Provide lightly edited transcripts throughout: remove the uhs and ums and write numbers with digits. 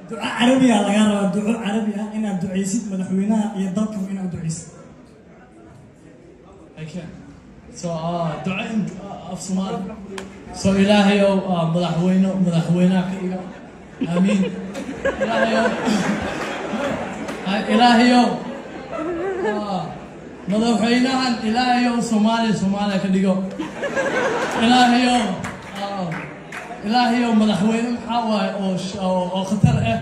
Duco Carabi ah lagaa rabaa, duco Carabi ah inaad ducaysid madaxweynaha iyo dalkaba inaad ducaysid. Okay. So, duco in af Soomaali. So, Ilaahayow, madaxweyne madaxweynaha ka dhiga. Aamiin. Ilaahayow, Ilaahayow, madaxweynahan, Ilaahayow, Soomaaliya Soomaaliya ka dhigo. Ilaahayow, Ilaahayow, madaxweyne maxaa waaye oo khatar ah.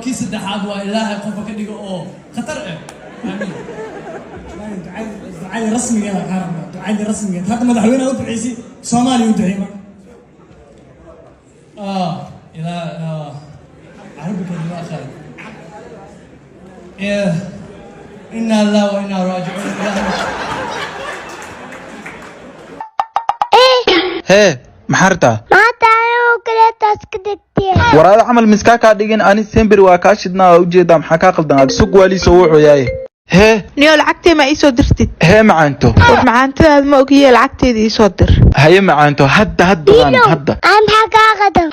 Kii saddexaad waa Ilaahay qofka ka dhigo oo khatar ah. Aamiin. Ducadii rasmigeeda kaa rabnaa, ducadii rasmigeeda. Hadda madaxweynaha u ducaysay, Soomaaliya u ducey marka. إلى عربي كلمة أخرى إيه إنا لله وإنا راجعون إلهي. Hee, maxaa rabtaa? Maanta anigoo kaleetaas ka degtee. Waraado camal miskaa kaa dhigin. Ani semberi waa kaa shidnaa, waa ujeedaa. Maxaa kaa qaldan? Aad sug, waaliisa wuxuu yahay. Hee. Niyo, lacagtee ma iisoo dirtid? Hee, macaanto. War, macaantadaad ma ogiye, lacagteeda iisoo dir. Haye, macaanto, hadda hadda hadda. Aan maxaa kaa qadan?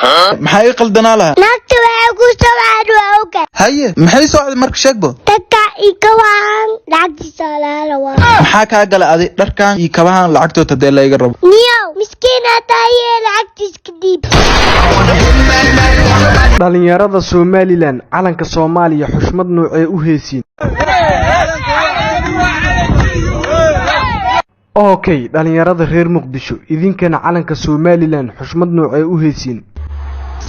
Maxaa ii qaldanaa lahaa? Naagta waxay ku soo waa oga. Haye, maxay socday marka? Sheegbo. Dadka ika waan lacagtiisa laga rabaa. Maxaa kaa gala adi dharkan iyo kabahan lacagtood hadee layga rabo? Niyow, miskiin tahaye, lacagtiis ka dhiib. Dhalinyarada Somaliland, calanka Soomaaliya xushmad noocee u heesiin? Okay, dhalinyarada reer Muqdisho, idinkana calanka Somaliland xushmad noocee u heesiin?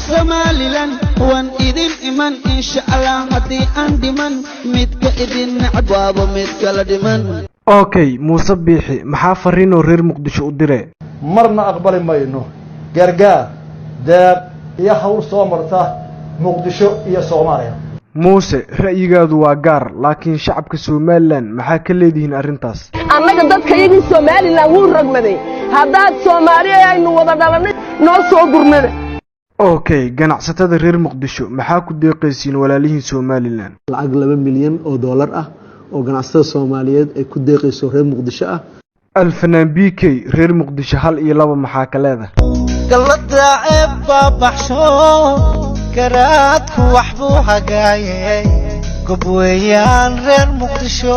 Somaliland waan idin iman, insha Allah, haddii aan dhiman. Midka idin necab waaba mid kala dhiman. Okay, Muuse Biixi, maxaa fariinoo reer Muqdisho u dire? Marna aqbali mayno gargaar, deeq iyo hawl soo marta Muqdisho iyo Soomaaliya. Muuse, ra'yigaadu waa gaar, laakiin shacabka Somaliland maxaa ka leedihiin arrintaas? Annaga dadkayagii Somaliland wuu rogmaday. Haddaad Soomaaliya aynu wada dhalannay, noo soo gurmada. Okay, ganacsatada reer Muqdisho, maxaa ku deeqaysiin walaalihiin Somaliland? Lacag $2 milyan ah oo ganacsatada Soomaaliyeed ay ku deeqayso reer Muqdisho ah. Alfanaan BK, reer Muqdisho hal iyo laba maxaa ka leedahay? Gallada ceeb baa baxsho, garaadku wax buu hagaayay, gob weeyaan reer Muqdisho.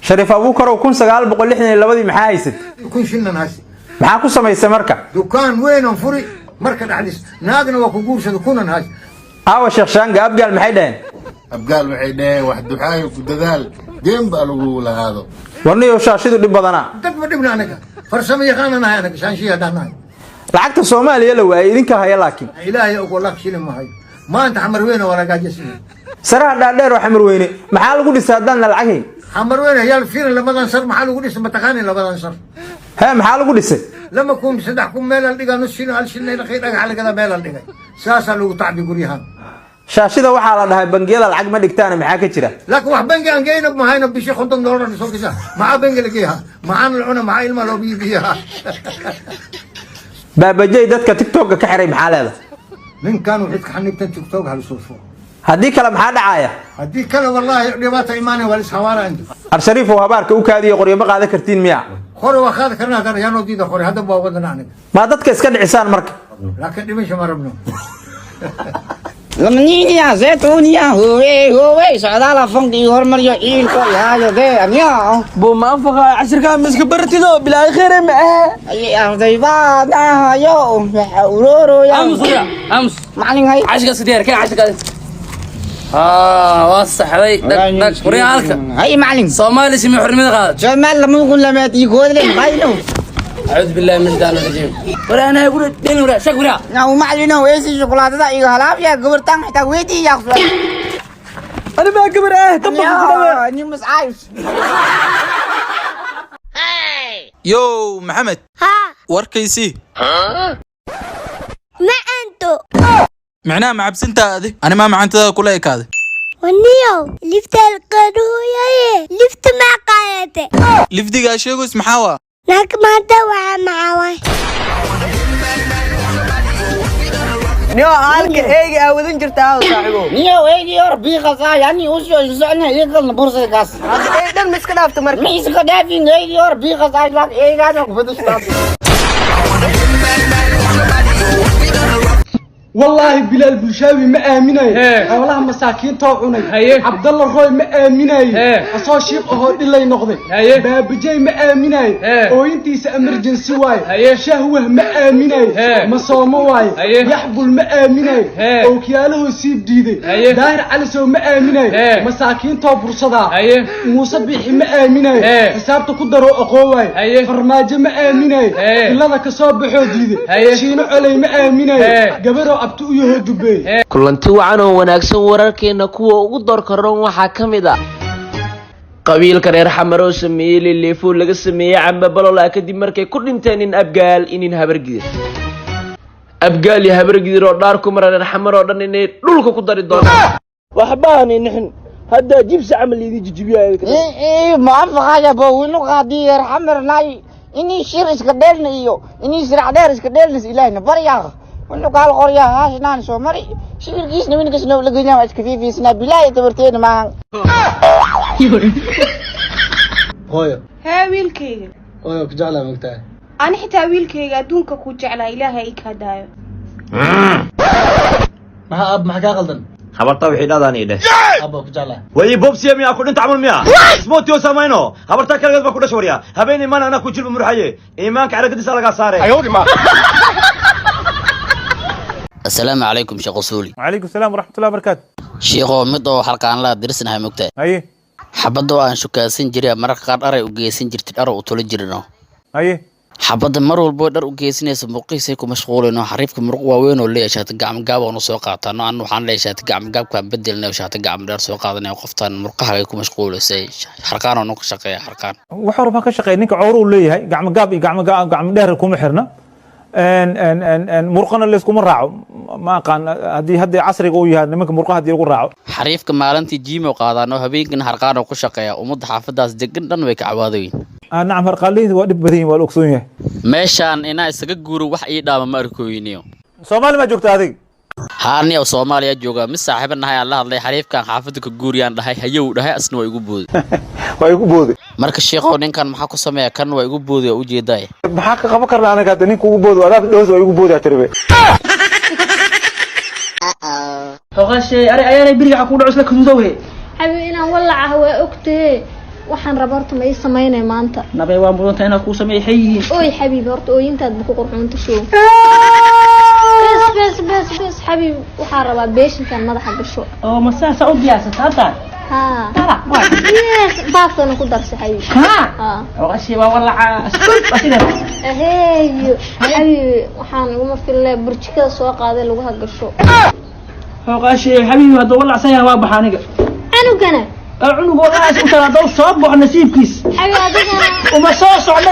Shariif Abuukarow, 1962-dii maxaa haysat? 1000 shilin hayse. Maxaa ku samaysay marka? Dukaan weyn furi marka dhexdiis, naagna waa ku guursada, kunan hays. Aawa Sheekh Shaanga? Abgaal maxay dhaheen? Abgaal waxay dhaheen, wax duxaayo ku dadaal, deen baa lagu lahaado. Warniyow, shaashidu dhib badanaa. Dad ma dhibna, anaga farsamo yaqaanan nahay, anaga shaanshiya haddaan nahay. Lacagta Soomaaliya la waayay idinka haya, laakiin Ilaahay og, wallah shilin ma hayo maanta. Xamar Weyne waa lagaajasiye. Saraha dhaadheer oo Xamar Weyne maxaa lagu dhisay haddaan la lacag hayn? Xamar Weyne yaal fiirin, labadan sar maxaa lagu dhisay? Mataqaanin labadan sar? Hee, maxaa lagu dhisay? 2000, 3000 meel al dhigaa, nus shilin, hal shilin dhagaxa lagada meel al dhigay, saasaa lagu tacbi guryahan. Shaashida waxaa la dhahay bangiyada lacag ma dhigtaana, maxaa ka jira? Laakiin wax bangi aan geyno mahayno. Bishii $50 soo gasha, maxaa bangi la geeyaa? Maxaana la cuna? Maxaa ilmaa loo biibiyaa? Baabajey, dadka TikTokka ka xiray maxaa leedahay? Ninkan waxayd ka xanibtan TikTok hala soo furo. Haddii kale maxaa dhacaya? Haddii kale, wallaahi, dhibaata imaanaya, waa lishawaara inta. Abshariifow, habaarka u kaadiyo, qoryo ma qaadan kartiin miya? Qore waa qaadi karnaa, haddana yaanoo diida qore. Hadda waa wadana aniga. Maa dadka iska dhicisaan marka? Laakiin dhimasho ma rabno. Lamniya zaytuniya huwe huwe socdaala fanki hormaryo ciilko yaayo de aniyo. Buu ma anfaqa cashirkaa miska bartido bilaa khayr ma ah. Ay arday baa dhahayo waxa uroroya. Aamus waya, aamus. Macalin, hay. Cashirka sideer kan cashirka waa saxday, dhag dhag waryaalka. Hay, macalin. Soomaali simi xornimada qaad. Soomaali lama kun lamaad iyo koodle maxayno. أعوذ بالله من الشيطان الرجيم. ولا أنا أقول دين ولا شك ولا. Now macalin, weesi shukulaatada iyo halaabya gabartan xitaa weydii yaaqso. أنا ما كبر إيه طبق. Ni mas caayus. Yow Maxamed. Haa. Warkaysii. Ma anto. Micnaha ma cabsintaa adi? Ani maa macantada kula ekaaday? Waniyow, lifta alqaruuyaye, lifta maa qaadate? Lifdigaa sheegoys maxaa waa? Naag maanta waxaa macaaway. Niyo, halka eegi aa wadan jirta aaw saaxiibow. Niyo, eegi hor biiqasaa yani usoo socna iiqalna bursaygaas. Hadda eeg dhan ma iska dhaafta marka? Ma iska dhaafin, eegi hor biiqasaa, laakiin eegaana ku bedeshaa. Wallaahi Bilaal Bulshaawi ma aaminayo, xoolaha masaakiintoo cunay. Cabdalla Roy ma aaminayo, asoo shiiq ahoo dhilay noqday. Baabajey ma aaminayo, ooyintiisa emergency waaye. Shahwah ma aaminayo, masoomo waaye. Yaxbul ma aaminayo, ookiyaalahoo siib diiday. Daahir Calisow ma aaminayo, masaakiintoo bursadaa. Muuse Biixi ma aaminayo, xisaabta ku daroo aqoon waaye. Farmaajo ma aaminayo, ilada ka soo baxoo diiday. Shiino Coley ma aaminayo, gabaroo abti u yahoo dubeey. Kulanti wacan oo wanaagsan. Wararkeena kuwa ugu doorka roon waxaa ka mid ah qabiilka reer Xamaroo sameeyey leleefoo laga sameeyey camba balola kadib markay ku dhinteen nin Abgaal inin Habargidir. Abgaal iyo Habargidir oo dhaar ku mara reer Xamar oo dhan inay dhulka ku dari doonaan. Waxba aanay nixin, haddaa jibsi camal idin jijibiyaa. Muafaqaya bowinu qaadiyer xamarnay inii shir iska dheelna iyo inii sirac dheer iska dheelnas. Ilaahna baryaa wuxuu kaal qoryaa haashnaan soo mari shirkiisna winkasna la geynaa, waa iska fiifiisnaa bilaahi, tabarteena maahan. Hooyo. Hee, wiilkayga. Hooyo, ku jeclaa, mogtahay? Ani xitaa wiilkayga adduunka ku jeclaa, Ilaahay i kaa daayo. Maxaa aab, maxaa kaa qaldan? Habarta wixii dhadaan ii dheh. Aab, waa ku jeclaa. Way bobsiya miyaa ku dhinta camal miya ismootiyo samayno? Habarta kaligeed baa ku dhasha. Waryaa, habeen imaan anaa ku jilba murxaye, iimaanka caragadiisa lagaa saare. Asalaamu calaykum, Sheekh Usuuli. وعليكم السلام ورحمة الله وبركاته. Shiikhoo, mid oo xalqaanlaa dirsanahay, mogtahay? Haye. Xabadoo aan shukaasan jiray mararka qaar dharay u geysan jirtay, dhar u tolo jirino. Haye. Xabadda mar walbo dhar u geysanaysa muruqiisay ku mashquulino. Xariifka muruq waaweyn oo leeyahay, shaati gacmo gaab oonu soo qaataano. An waxaan leeyahay shaati gacmo gaabkaan bedelnay, shaati gacmo dheer soo qaadanay. Qoftaan murqaha ay ku mashquulisay, xarqaan oonu ka shaqeeya, xarqaan. Wax hore baan ka shaqeeyay. Ninka cowro uu leeyahay, gacmo gaab iyo gacmo gaab gacmo dheer kuma xirna, murqana layskuma raaco. Ma aqaan haddii hadda casriga uu yahay nimanka murqaha haddii lagu raaco. Xariifka maalintii jiimo qaadaano, habeenkina xarqaan oo ku shaqeeya. Ummadda xaafadaas degan dhan way ka cawaadayin. Ah, nacam, harqaanleyda waa dhib badan yihin, waa la ogsoon yahay. Meeshaan inaa isaga guuro wax ii dhaama ma arkooyniyo. Soomaali maa joogta adig? Haa, ni oo Soomaaliya jooga. Mid saaxiiba nahay aan la hadlay, xariifkan xaafadda ka guuriyaan dhahay. Hayow dhahay, asna waa igu booday. Waa igu booday. Marka sheekhow, ninkan maxaa ku sameeya? Kan waa igu booday, waa ujeedaa. Maxaa ka qaban karnaa anaga hadda ninka ugu boodo? Adaad dhows waa igu boodaa tiribe. Xoqashay ari ayaanay beriga ku dhaco isla kaduudowhe. Xabiib, inaan walac ah waa ogtahe. Waxaan raba horta ma ii samaynay maanta? Nabay, waa mudanta inaad kuu sameeyo, xay yihiin. Oy xabiib, horta ooyintaad ba ku qurxoonta show. Bes bes bes bes, xabiib, waxaan rabaa beeshinkan madaxa gasho. Oo ma saasaa u diyaarsata hadda? Ha, yes, baaftana ku darsa, xabiib. Ha. Ha. Xoqashay waa walaca askul asiga. Aheeyo xabiibi, waxaan iguma fille, burjikada soo qaaday lagu hagasho. Xoqashay xabiibi, hadduu walacsan yahay waa baxa aniga. Canugana? Cunug walaas u tala, hadduu soo baxo nasiibkiis. Xabiib, adigana. Uma soo socda.